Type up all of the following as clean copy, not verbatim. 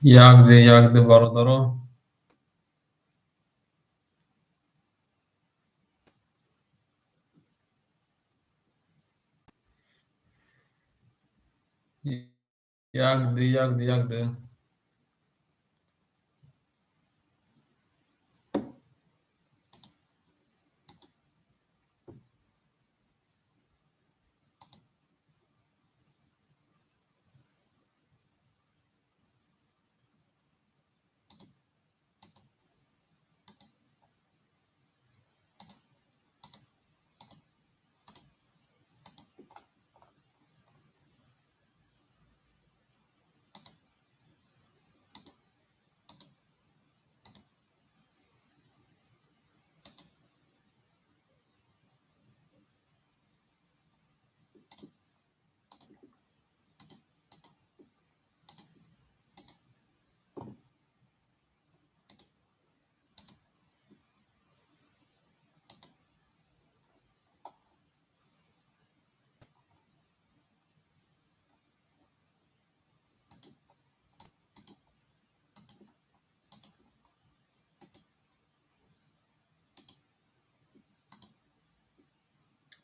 Якду, якду, бародаро. Якду, якду, якду.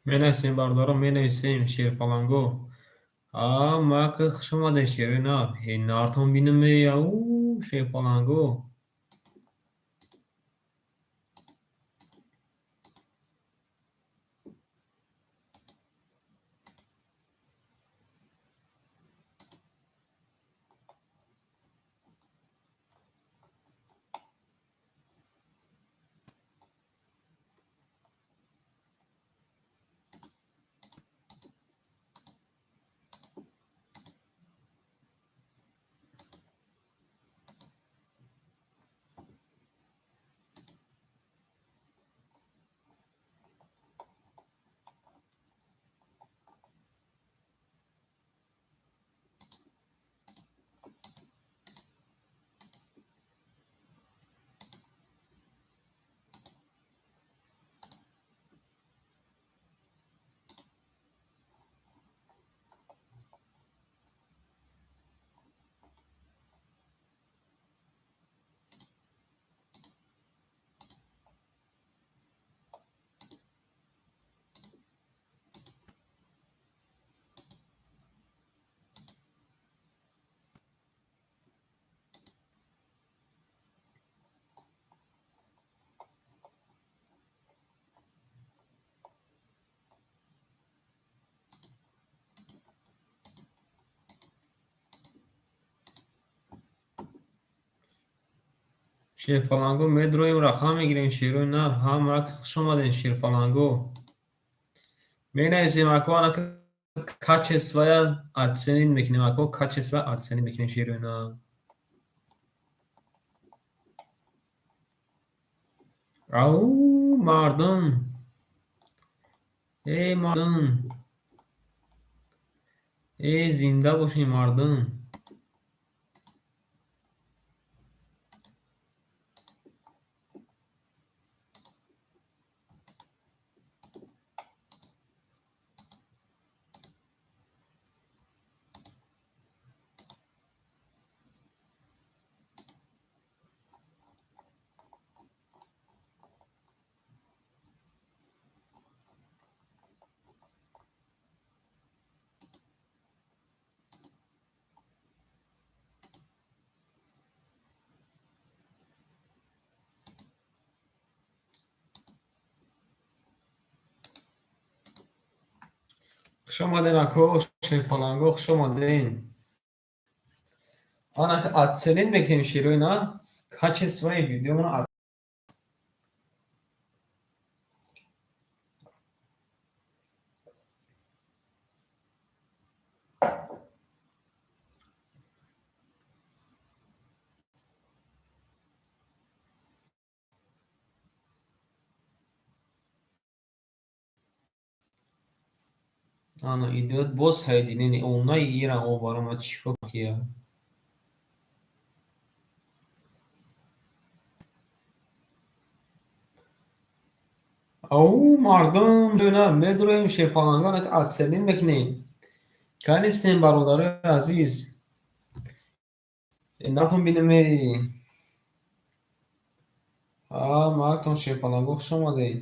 Менависем, бародаро, менависем, шерпаланго. А, мака, хуш омадем, шерои нар. Э, нартон бинаме, ау, шерпаланго. Шерпаланго, медроем, рақам мегирем, шерои нар. Ҳа, мака, хуш омадем, шерпаланго. Менависем, ако, анака качествоя оценить мекунем, ако, качество оценить мекунем, шерои нар. Ау, мардум. Эй, мардум. Эй, зинда бошед, мардум. Хуш омадем, ако, шерпаланго, хуш омадем. Анака оценить мекунем, шерои нар. Качествои видеомона. Ана идёт боз соединение. О, ира, о, барома чӣ кия? Ау, мардум, на медроем, шерпаланго, анака оценить мекунем. Канистем, бародарои азиз. Нартон бинаме. Ҳа, мактон, Шерпаланго, хуш омадед.